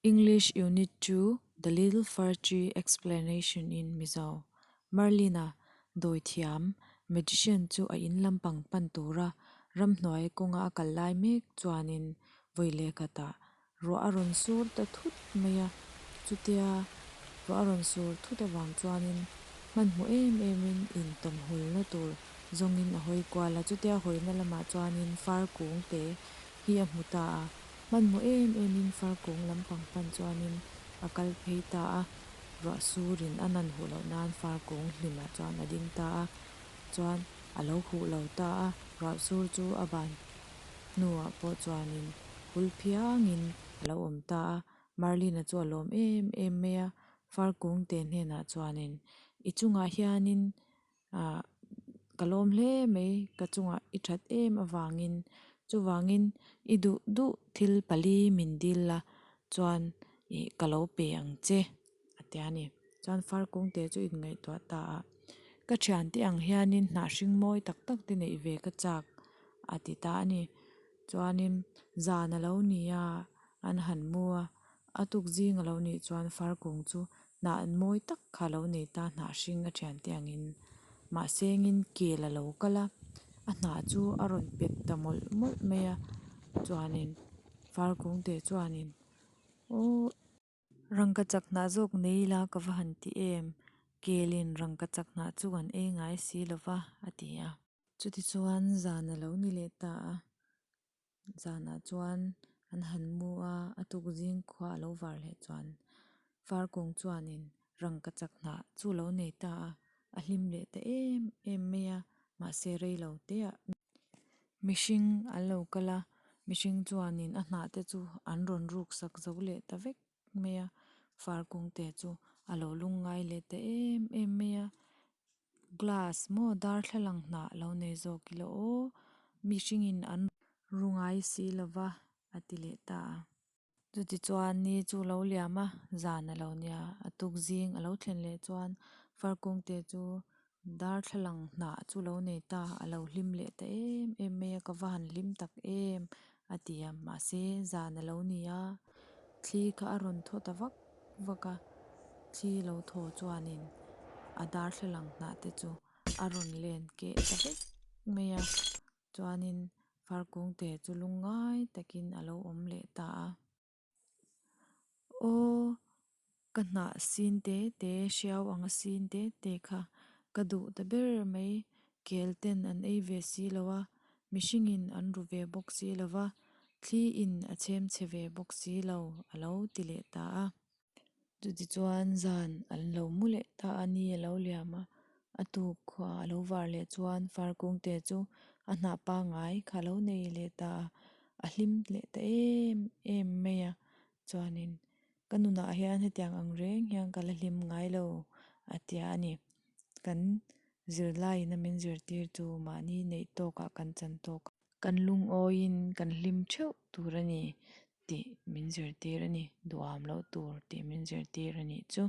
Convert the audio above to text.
English Unit 2 The Little Fir Tree Explanation in Mizo Merlin-a dawithiam, magician, chu a in lampang pan tura ramhnuai kawnga a kal lai mek chuanin vawi leh khatah ruah a rawn sur ta thut mai a, chutia ruah a rawn sur thut avang chuanin hmanhmawh em emin intawm hulna tur zawngin a hawi kual a, chutia hawina lamah chuanin far kung te hi a hmu ta a, hmanhmawh em emin far kung lampang pan chuanin a kal phei ta a, ruah surin a nan huh loh nan far kung hlimah chuan a ding ta a, chuan a lo huh lo ta a, ruah sur chu a ban hnuah pawh chuanin hul phiangin a lo awm ta a, Merlin-a chu a lawm em em mai a, far kung te hnenah chuanin i chungah hianin ah ka lawm hle mai ka chungah i that em avangin chuvangin i duh duh thil pali min dil la chuan ih ka lo pe ang che a ti a ni. Chuan far kung te chu inngaihtuah ta a ka thiante ang hianin hnah hring mawi tak tak te neih ve ka chak a ti ta a ni. Chuanin zan a lo ni a an han mu a a tuk zing a lo nih chuan far kung chu hnah mawi tak kha a lo nei ta hnah hring a thiante angin mahse engin kel a lo kal a a hnah chu a rawn pet ta mawlh mawlh mai a chuanin far kung te chuanin aww. Rangkachak hnah zawk nei ila ka va han ti em? Kelin rangkachak hnah chu an ei ngai si lo va, a ti a. Chutichuan zan a lo ni leh ta a, zanah chuan an han mu a, a tuk zing khua a lo var leh chuan Farkung chuanin rangkachak hnah chu a lo nei ta a, a hlim leh ta em em mai a, mahse rei lo teah mihring an lo kal a, mihring chuanin a hnah te chu an rawn ruk sak zo leh ta vek mai a, Farkung te chu a lo lungngai leh ta em em mai a. Glass maw darthlalang hnah lo nei zawk ila aw, mihringin an ru ngai si lova a ti leh ta a. Chutichuan ni chu lo liam a, zan a lo nia, a tuk zing a lo thlen leh chuan farkung te chu darthlalang hnah chu lo nei ta, a lo hlim leh ta em em mai a, ka va han hlim tak em a ti a, mahse zan a lo ni a, thli kha a rawn thaw ta vak vak a, thli lo thaw chuanin a darthlalang hnah te chu a rawn len keh ta vek mai a, chuanin Farkungte chu lungngai takin a lo awm leh ta a. Aw, ka hnah sin te te, hriau anga sin te te kha ka duh ta ber mai, kel ten an ei ve si lo a, mihringin an ru ve bawk si lo va, thli in a chhem chhe ve bawk si lo, a lo ti leh ta a. Chutichuan zan an lo mu leh ta a, ni a lo liam a, a tuk khua a lo var leh chuan Farkungte chu a hnah pangngai kha a lo nei leh ta a, a hlim leh ta em em mai a, chuanin ka nunah hian hetiang ang reng hian ka la hlim ngai lo a tia a ni. Kan zirlaiin a min zirtir chu mahni neih tawkah kan chan tawk a. Kan lungawiin kan hlim theuh tur a ni tih min zirtir a ni, duham loh tur tih min zirtir a nih chu.